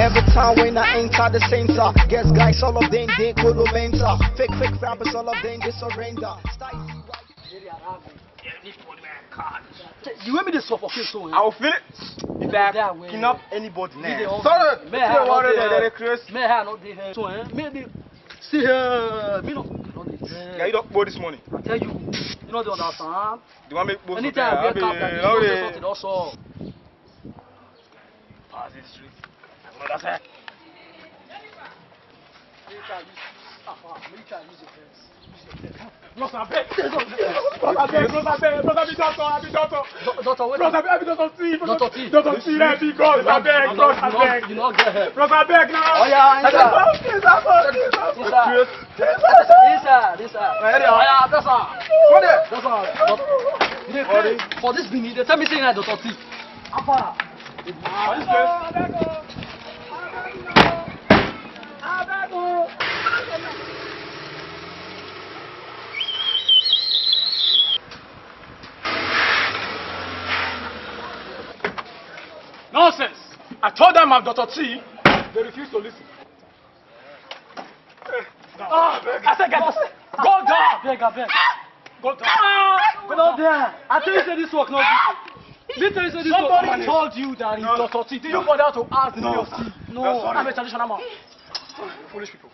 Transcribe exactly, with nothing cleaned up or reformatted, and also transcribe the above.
Every time when I enter the center, guess guys, all of them they could mentor. Fake, fake rappers, all of them they surrender. Style The way me dey suffocate so, eh? I will feel it. If I kidnap anybody now. Sorry, man, I no dey here. Man, I no dey here. So, eh? Me dey see here. Me no, I no dey here. Yeah, you don't go this morning. I tell you, you know the understand. The one make both. Anytime I get cap, you know say something also. Pass this street. Another side. Bros, abeg. Bros, abeg. Bros, abeg. Bros, I be doctor. I be doctor. Doctor, wait. Bros, abeg. I be doctor T. Doctor T. Doctor T. I be, bros, abeg. Bros, abeg. You no get help. Bros, abeg now. Oh yeah, inside. Inside, inside. Oh yeah, doctor. Come there. Doctor, doctor. You dey pray for this thing. You dey tell me say na doctor T. Alpha. Nonsense! I told them I'm doctor T. They refuse to listen. Ah, I said, guys, go down. Beg, abeg. Go down. Go down there. I tell you say this work no good. Me tell you say this work. Somebody told you that it's doctor T. Do you bother to ask me? No. I'm a traditional man. Foolish people.